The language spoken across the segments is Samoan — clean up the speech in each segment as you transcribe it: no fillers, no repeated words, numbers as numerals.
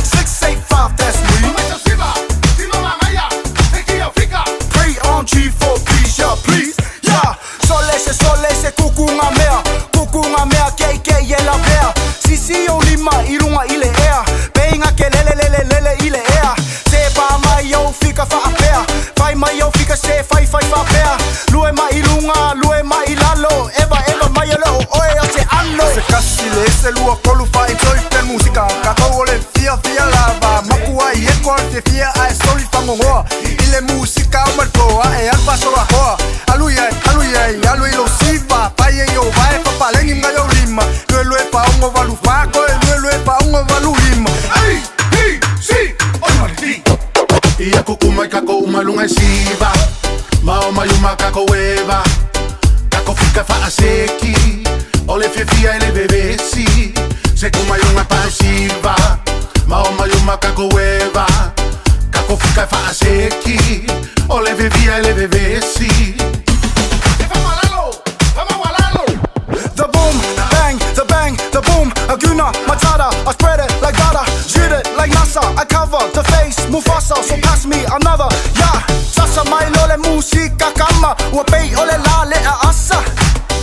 6 8 5, that's me. 3 on G4, please, yeah, please, yeah. Sole se sole se kuku ngā mea, kuku ngā mea kei kei e la vea. Sisi o lima i runga i le ea, peinga ke lele lele lele i le ea. Se pa mai au fika whaapea, fai mai au fika se fai fai whaapea. Lue mai lunga, lue mai lalo, eva eva mai ele o oe o se ano. Se kasi le ese lua kolu fa i toi te musika. Ka kou o le fia fia lava Makua i eko al fia fia a e soli whangongoa. I le musika o malpoa e alfa sola hoa. Alu iai, alu iai, alu i lo siva. Pai e yo vae papalengi nga yo lima. Lue lue pa ongo valu whako e lue lue pa ongo valu lima. A, B, C, O, D. Ia kukuma i kako umalunga i siva. Mao mai kako eva. Kako fika faaseki. O le fiafia e le vevesi. Se kuma iuga paesiva. Mao mai kako eva. Kako fika faaseki. O le fiafia e le vevesi. The boom, bang, the bang, the boom. Aguna, Matata, I spread it like butter. Shoot it like NASA, I cover the face, Mufasa, so pass me another. Yeah, sasa mai lole musika kama, ua pei ole la le a asa.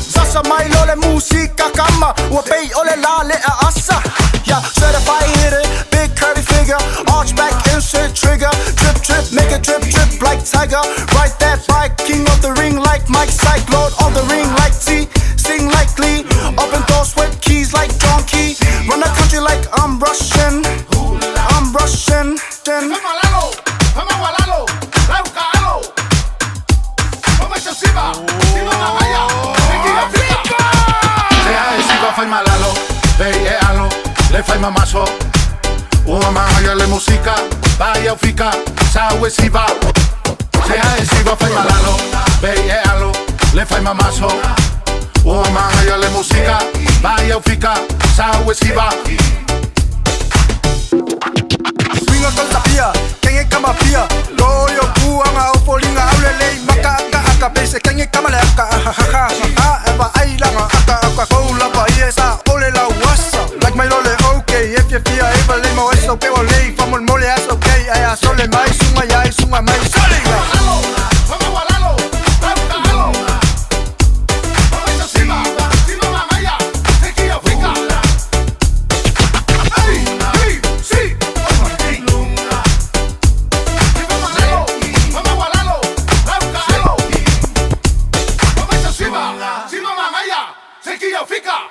Sasa mai lole musika kama, ua pei ole la le a asa. Yeah, certified hitter, big curly figure, arch back, insert trigger, drip drip, make it drip drip like tiger. Ride that bike, king of the ring like Mike Syke, Lord of the ring like T, sing like Lee, open doors with keys like John Key, run the country like I'm Russian, I'm Russian. Then Se a e siva fai malalo, vei e alo, le fai mamaso. Ua maia le musika, vai au fika, sau e siva. Se a e siva fai malalo, vei e alo, le fai mamaso. Ua maia le musika, vai au fika, sau e siva. Swinga kau tapia, kenge kama pia. Loyo puanga o folinga aule lei maka aka aka pese kenge kama le aka ha ha ha ha eva ai langa aka aka kou lapa ie sa ole la wasa. Like my lole okay, if you fia eva lei mo eso pe o lei famol mole as okay, ai a sole mai sunga yai sunga mai sole. Fika.